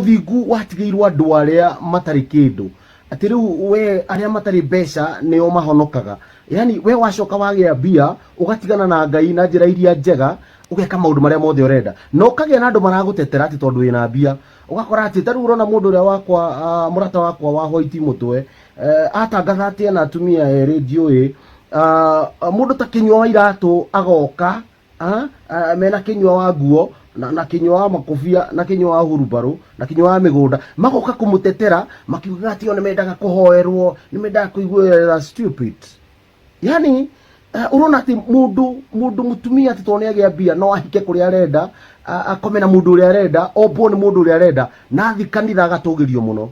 Ũthingu watigĩirwo andũ arĩa matarĩ kĩndũ, atĩ rĩu we arĩa matarĩ mbeca nĩo mahonokaga. Yani we wacoka wagĩa mbia ũgatigana na Ngai na njĩra iria njega, ũgeka maũndũ marĩa mothe ũrenda, na ũkagĩa na andũ maragũtetera atĩ tondũ wĩna mbia. Ũgakora atĩ ta rĩu ũrona mũndũ ũrĩa wakwa, mũrata wakwa wa white mũtwe, atangatha atĩ ena atumia erĩ ndiũĩ, mũndũ ta Kĩnyua wa iratũ agoka, mena Kĩnyua wa nguo na Kĩnyua wa makobia na Kĩnyua wa hurumbarũ na Kĩnyua wa mĩgũnda, magoka kũmũtetera makiugaga atĩ o nĩ mendaga kũhoerwo, nĩ mendaga kũiguĩra. Stupid. Yani ũrona atĩ mũndũ mũtumia atĩ tondũ nĩ agĩa mbia no ahike kũrĩa arenda, akome na mũndũ ũrĩa arenda, ombwo nĩ mũndũ ũrĩa arenda, na athi kanitha agatũgĩrio mũno.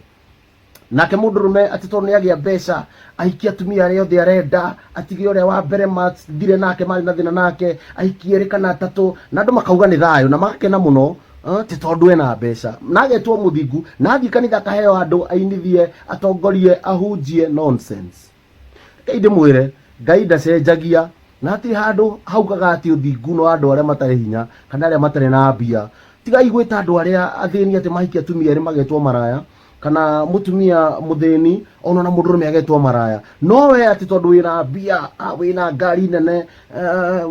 Nake mũndũrũme atĩ tondũ nĩ agĩa mbeca ahikie atumia arĩa othe arenda, atige ũrĩa wa mbere mathire nake marĩ na thĩna nake, ahikie erĩ kana atatũ, na andũ makauga nĩ thayũ na magakena mũno, atĩ tondũ ena mbeca na agetwo mũthingu, na athiĩ kanitha akaheo andũ ainithie, atongorie, ahunjie. Nonsense. Ngai ndĩmwĩre, Ngai ndacenjagia, na hatirĩ handũ haugaga atĩ ũthingu no andũ arĩa matarĩ hinya kana arĩa matarĩ na mbia. Tigai gwĩta andũ arĩa athĩni atĩ mahikia atumia erĩ magetwo maraya, kana mũtumia mũthĩni ona na mũndũrũme agetwo maraya. No we atĩ tondũ wĩna mbia, wĩna ngari nene,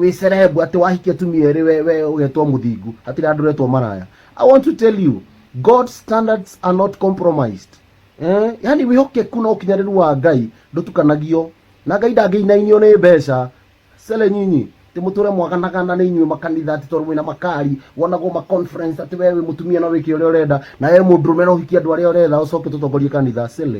wĩ celeb, atĩ wahikia atumia erĩ we ũgetwo mũthingu. Hatirĩ handũ ũretwo maraya. I want to tell you, God's standards are not compromised. Yani wĩhokeku na ũkinyanĩru wa Ngai ndũtukanagio, na Ngai ndangĩinainio nĩ mbeca. Sele nyinyi ti mũtũre mwaganagana nĩ inyuĩ makanitha atĩ tondũ mwĩna makari wonagwo ma conference atĩ we wĩ mũtumia no wĩke ũrĩa ũrenda, na we mũndũrũme no ũhikie andũ arĩa ũretha, ũcoke tũtongorie kanitha. Sele.